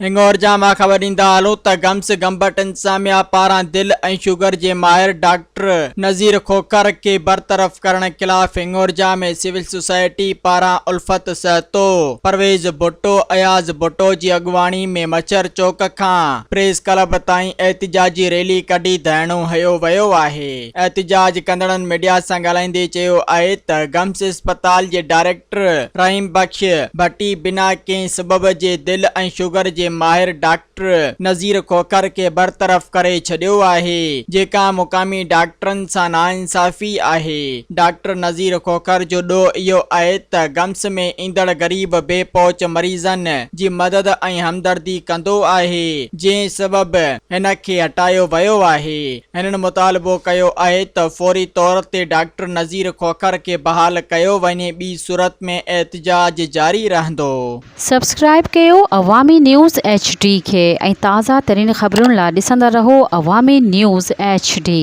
هنڱورجا مان خبر ڏيندا هلون ته گمس گمبٽ انتظاميا پاران دل ۽ شگر جي ماهر ڊاڪٽر نذير کوکر کي برطرف ڪرڻ خلاف هنڱورجا ۾ سول سوسائٽي پاران الفت سهتو، پرويز ڀٽو، اياز ڀٽو جي اڳواڻي ۾ مڇر چوڪ کان پريس ڪلب تائين احتجاجي ريلي ڪڍي ڌرڻو هنيو ويو آهي. احتجاج ڪندڙن ميڊيا سان ڳالهائيندي چيو آهي ته گمس اسپتال جي ڊائريڪٽر رحيم بخش ڀٽي بنا ڪنهن سبب جي دل ۽ شگر جي ماهر ڊاڪٽر نذير کوکر کي برطرف ڪري ڇڏيو آهي، جيڪا مقامي ڊاڪٽرن سان ناانصافي آهي. ڊاڪٽر نذير کوکر جو ڏوهه اهو آهي ته گمس ۾ ايندڙ غريب بي پهچ مريضن جي مدد ۽ همدردي ڪندو آهي، جنهن سبب هن کي هٽايو ويو آهي. هنن مطالبو ڪيو آهي ته فوري طور تي ڊاڪٽر نذير کوکر کي بحال ڪيو وڃي ٻي صورت ۾ احتجاج جاري رهندو. سبسڪرائيب ڪيو عوامي نيوز ايڇ ڊي کي ۽ تازه ترين خبرن لا ڏسندا رهو عوامي نيوز ايڇ ڊي.